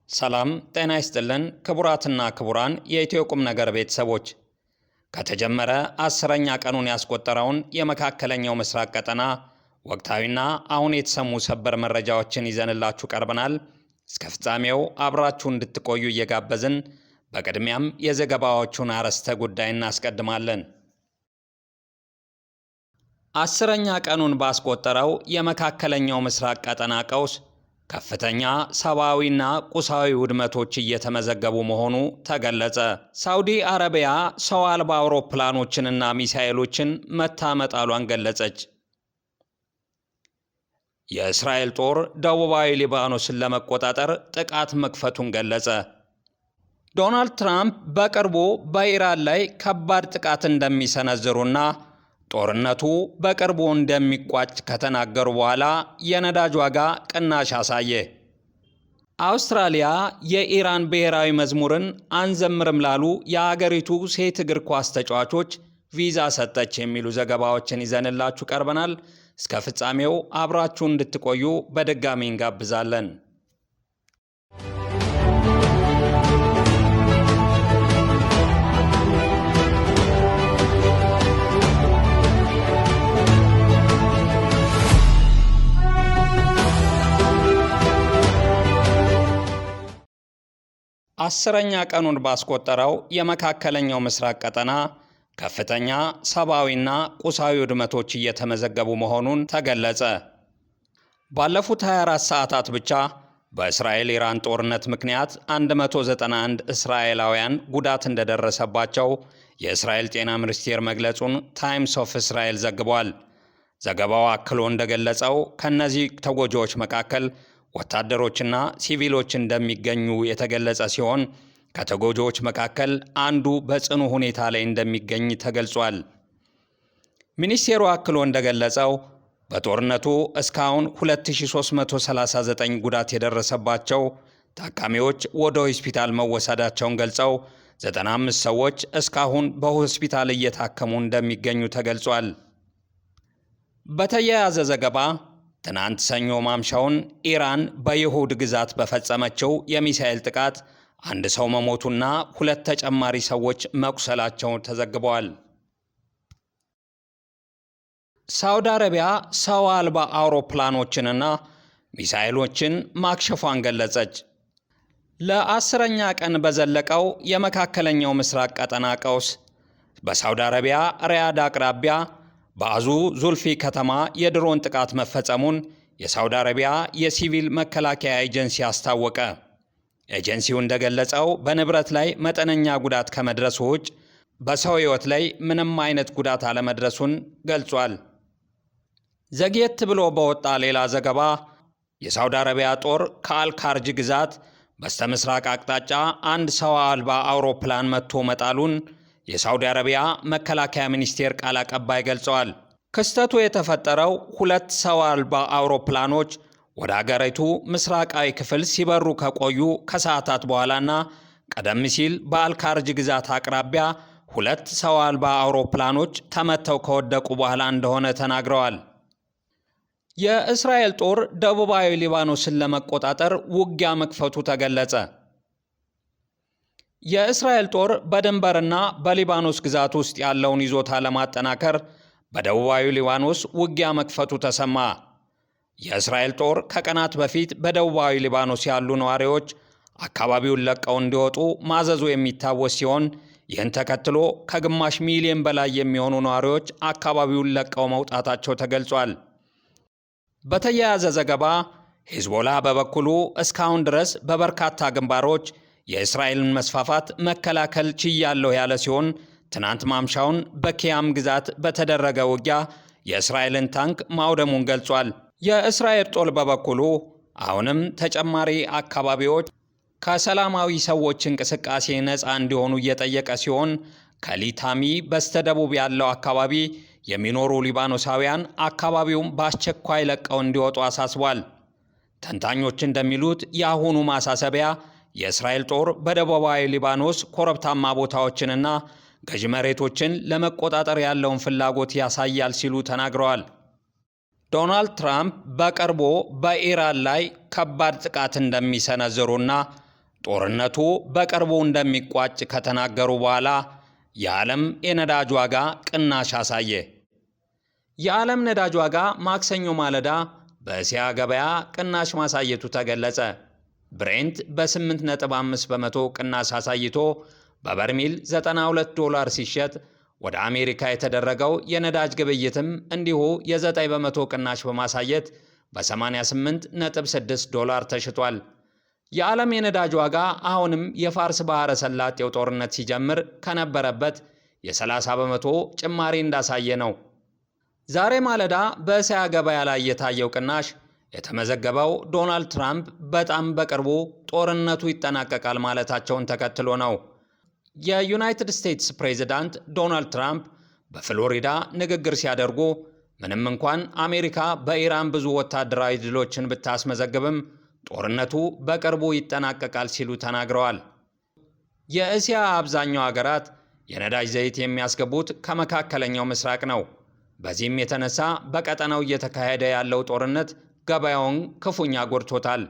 ሰላም ጤና ይስጥልን ክቡራትና ክቡራን የኢትዮ ቁም ነገር ቤተሰቦች፣ ከተጀመረ 10ኛ ቀኑን ያስቆጠረውን የመካከለኛው ምስራቅ ቀጠና ወቅታዊና አሁን የተሰሙ ሰበር መረጃዎችን ይዘንላችሁ ቀርበናል። እስከ ፍጻሜው አብራችሁ እንድትቆዩ እየጋበዝን በቅድሚያም የዘገባዎቹን አርዕስተ ጉዳይ እናስቀድማለን። 10ኛ ቀኑን ባስቆጠረው የመካከለኛው ምስራቅ ቀጠና ቀውስ ከፍተኛ ሰብአዊና ቁሳዊ ውድመቶች እየተመዘገቡ መሆኑ ተገለጸ። ሳውዲ አረቢያ ሰው አልባ አውሮፕላኖችንና ሚሳኤሎችን መታ መጣሏን ገለጸች። የእስራኤል ጦር ደቡባዊ ሊባኖስን ለመቆጣጠር ጥቃት መክፈቱን ገለጸ። ዶናልድ ትራምፕ በቅርቡ በኢራን ላይ ከባድ ጥቃት እንደሚሰነዝሩና ጦርነቱ በቅርቡ እንደሚቋጭ ከተናገሩ በኋላ የነዳጅ ዋጋ ቅናሽ አሳየ። አውስትራሊያ የኢራን ብሔራዊ መዝሙርን አንዘምርም ላሉ የአገሪቱ ሴት እግር ኳስ ተጫዋቾች ቪዛ ሰጠች የሚሉ ዘገባዎችን ይዘንላችሁ ቀርበናል። እስከ ፍጻሜው አብራችሁ እንድትቆዩ በድጋሚ እንጋብዛለን። 10ኛ ቀኑን ባስቆጠረው የመካከለኛው ምስራቅ ቀጠና ከፍተኛ ሰብአዊና ቁሳዊ ውድመቶች እየተመዘገቡ መሆኑን ተገለጸ። ባለፉት 24 ሰዓታት ብቻ በእስራኤል ኢራን ጦርነት ምክንያት 191 እስራኤላውያን ጉዳት እንደደረሰባቸው የእስራኤል ጤና ሚኒስቴር መግለጹን ታይምስ ኦፍ እስራኤል ዘግቧል። ዘገባው አክሎ እንደገለጸው ከእነዚህ ተጎጂዎች መካከል ወታደሮችና ሲቪሎች እንደሚገኙ የተገለጸ ሲሆን ከተጎጂዎች መካከል አንዱ በጽኑ ሁኔታ ላይ እንደሚገኝ ተገልጿል። ሚኒስቴሩ አክሎ እንደገለጸው በጦርነቱ እስካሁን 2339 ጉዳት የደረሰባቸው ታካሚዎች ወደ ሆስፒታል መወሰዳቸውን ገልጸው 95 ሰዎች እስካሁን በሆስፒታል እየታከሙ እንደሚገኙ ተገልጿል። በተያያዘ ዘገባ ትናንት ሰኞ ማምሻውን ኢራን በይሁድ ግዛት በፈጸመችው የሚሳኤል ጥቃት አንድ ሰው መሞቱና ሁለት ተጨማሪ ሰዎች መቁሰላቸው ተዘግበዋል። ሳውዲ አረቢያ ሰው አልባ አውሮፕላኖችንና ሚሳኤሎችን ማክሸፏን ገለጸች። ለ10ኛ ቀን በዘለቀው የመካከለኛው ምስራቅ ቀጠና ቀውስ በሳውዲ አረቢያ ሪያድ አቅራቢያ በአዙ ዙልፊ ከተማ የድሮን ጥቃት መፈጸሙን የሳውዲ አረቢያ የሲቪል መከላከያ ኤጀንሲ አስታወቀ። ኤጀንሲው እንደገለጸው በንብረት ላይ መጠነኛ ጉዳት ከመድረሱ ውጭ በሰው ሕይወት ላይ ምንም አይነት ጉዳት አለመድረሱን ገልጿል። ዘግየት ብሎ በወጣ ሌላ ዘገባ የሳውዲ አረቢያ ጦር ከአልካርጅ ግዛት በስተምስራቅ አቅጣጫ አንድ ሰው አልባ አውሮፕላን መትቶ መጣሉን የሳውዲ አረቢያ መከላከያ ሚኒስቴር ቃል አቀባይ ገልጸዋል። ክስተቱ የተፈጠረው ሁለት ሰው አልባ አውሮፕላኖች ወደ አገሪቱ ምስራቃዊ ክፍል ሲበሩ ከቆዩ ከሰዓታት በኋላና ቀደም ሲል በአልካርጅ ግዛት አቅራቢያ ሁለት ሰው አልባ አውሮፕላኖች ተመተው ከወደቁ በኋላ እንደሆነ ተናግረዋል። የእስራኤል ጦር ደቡባዊ ሊባኖስን ለመቆጣጠር ውጊያ መክፈቱ ተገለጸ። የእስራኤል ጦር በድንበርና በሊባኖስ ግዛት ውስጥ ያለውን ይዞታ ለማጠናከር በደቡባዊ ሊባኖስ ውጊያ መክፈቱ ተሰማ። የእስራኤል ጦር ከቀናት በፊት በደቡባዊ ሊባኖስ ያሉ ነዋሪዎች አካባቢውን ለቀው እንዲወጡ ማዘዙ የሚታወስ ሲሆን ይህን ተከትሎ ከግማሽ ሚሊዮን በላይ የሚሆኑ ነዋሪዎች አካባቢውን ለቀው መውጣታቸው ተገልጿል። በተያያዘ ዘገባ ሂዝቦላ በበኩሉ እስካሁን ድረስ በበርካታ ግንባሮች የእስራኤልን መስፋፋት መከላከል ችያለሁ ያለ ሲሆን ትናንት ማምሻውን በኪያም ግዛት በተደረገ ውጊያ የእስራኤልን ታንክ ማውደሙን ገልጿል። የእስራኤል ጦር በበኩሉ አሁንም ተጨማሪ አካባቢዎች ከሰላማዊ ሰዎች እንቅስቃሴ ነፃ እንዲሆኑ እየጠየቀ ሲሆን ከሊታኒ በስተደቡብ ያለው አካባቢ የሚኖሩ ሊባኖሳውያን አካባቢውን በአስቸኳይ ለቀው እንዲወጡ አሳስቧል። ተንታኞች እንደሚሉት የአሁኑ ማሳሰቢያ የእስራኤል ጦር በደቡባዊ ሊባኖስ ኮረብታማ ቦታዎችንና ገዢ መሬቶችን ለመቆጣጠር ያለውን ፍላጎት ያሳያል ሲሉ ተናግረዋል። ዶናልድ ትራምፕ በቅርቡ በኢራን ላይ ከባድ ጥቃት እንደሚሰነዝሩና ጦርነቱ በቅርቡ እንደሚቋጭ ከተናገሩ በኋላ የዓለም የነዳጅ ዋጋ ቅናሽ አሳየ። የዓለም ነዳጅ ዋጋ ማክሰኞ ማለዳ በእስያ ገበያ ቅናሽ ማሳየቱ ተገለጸ። ብሬንት በ8.5% ቅናሽ አሳይቶ በበርሚል 92 ዶላር ሲሸጥ፣ ወደ አሜሪካ የተደረገው የነዳጅ ግብይትም እንዲሁ የ9% ቅናሽ በማሳየት በ88.6 ዶላር ተሽጧል። የዓለም የነዳጅ ዋጋ አሁንም የፋርስ ባሕረ ሰላጤው ጦርነት ሲጀምር ከነበረበት የ30% ጭማሪ እንዳሳየ ነው። ዛሬ ማለዳ በእስያ ገበያ ላይ የታየው ቅናሽ የተመዘገበው ዶናልድ ትራምፕ በጣም በቅርቡ ጦርነቱ ይጠናቀቃል ማለታቸውን ተከትሎ ነው። የዩናይትድ ስቴትስ ፕሬዝዳንት ዶናልድ ትራምፕ በፍሎሪዳ ንግግር ሲያደርጉ፣ ምንም እንኳን አሜሪካ በኢራን ብዙ ወታደራዊ ድሎችን ብታስመዘግብም፣ ጦርነቱ በቅርቡ ይጠናቀቃል ሲሉ ተናግረዋል። የእስያ አብዛኛው ሀገራት የነዳጅ ዘይት የሚያስገቡት ከመካከለኛው ምስራቅ ነው። በዚህም የተነሳ በቀጠናው እየተካሄደ ያለው ጦርነት ገበያውን ክፉኛ ጎድቶታል።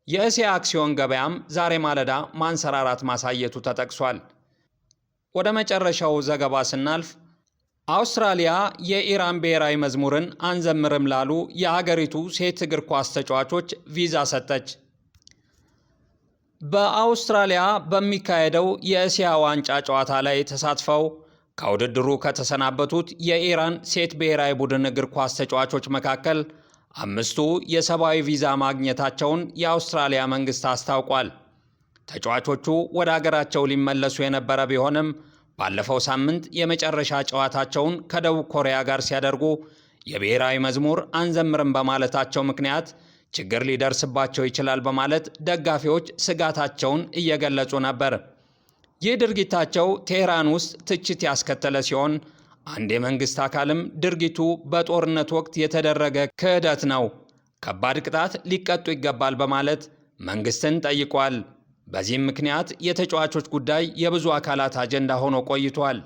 የእስያ አክሲዮን ገበያም ዛሬ ማለዳ ማንሰራራት ማሳየቱ ተጠቅሷል። ወደ መጨረሻው ዘገባ ስናልፍ፣ አውስትራሊያ የኢራን ብሔራዊ መዝሙርን አንዘምርም ላሉ የአገሪቱ ሴት እግር ኳስ ተጫዋቾች ቪዛ ሰጠች። በአውስትራሊያ በሚካሄደው የእስያ ዋንጫ ጨዋታ ላይ ተሳትፈው ከውድድሩ ከተሰናበቱት የኢራን ሴት ብሔራዊ ቡድን እግር ኳስ ተጫዋቾች መካከል አምስቱ የሰብአዊ ቪዛ ማግኘታቸውን የአውስትራሊያ መንግስት አስታውቋል። ተጫዋቾቹ ወደ አገራቸው ሊመለሱ የነበረ ቢሆንም፣ ባለፈው ሳምንት የመጨረሻ ጨዋታቸውን ከደቡብ ኮሪያ ጋር ሲያደርጉ የብሔራዊ መዝሙር አንዘምርም በማለታቸው ምክንያት ችግር ሊደርስባቸው ይችላል በማለት ደጋፊዎች ስጋታቸውን እየገለጹ ነበር። ይህ ድርጊታቸው ቴህራን ውስጥ ትችት ያስከተለ ሲሆን፣ አንድ የመንግስት አካልም ድርጊቱ በጦርነት ወቅት የተደረገ ክህደት ነው፣ ከባድ ቅጣት ሊቀጡ ይገባል በማለት መንግስትን ጠይቋል። በዚህም ምክንያት የተጫዋቾች ጉዳይ የብዙ አካላት አጀንዳ ሆኖ ቆይቷል።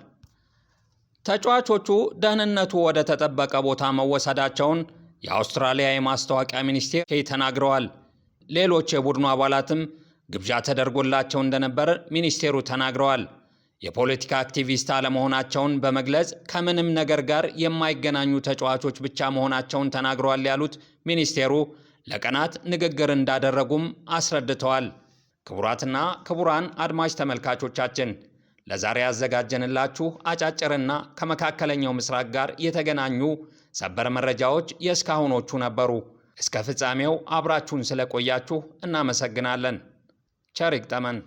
ተጫዋቾቹ ደህንነቱ ወደ ተጠበቀ ቦታ መወሰዳቸውን የአውስትራሊያ የማስታወቂያ ሚኒስቴር ተናግረዋል። ሌሎች የቡድኑ አባላትም ግብዣ ተደርጎላቸው እንደነበር ሚኒስቴሩ ተናግረዋል። የፖለቲካ አክቲቪስት አለመሆናቸውን በመግለጽ ከምንም ነገር ጋር የማይገናኙ ተጫዋቾች ብቻ መሆናቸውን ተናግረዋል ያሉት ሚኒስቴሩ፣ ለቀናት ንግግር እንዳደረጉም አስረድተዋል። ክቡራትና ክቡራን አድማጭ ተመልካቾቻችን፣ ለዛሬ ያዘጋጀንላችሁ አጫጭርና ከመካከለኛው ምስራቅ ጋር የተገናኙ ሰበር መረጃዎች የእስካሁኖቹ ነበሩ። እስከ ፍጻሜው አብራችሁን ስለቆያችሁ እናመሰግናለን። ቸር ይግጠመን።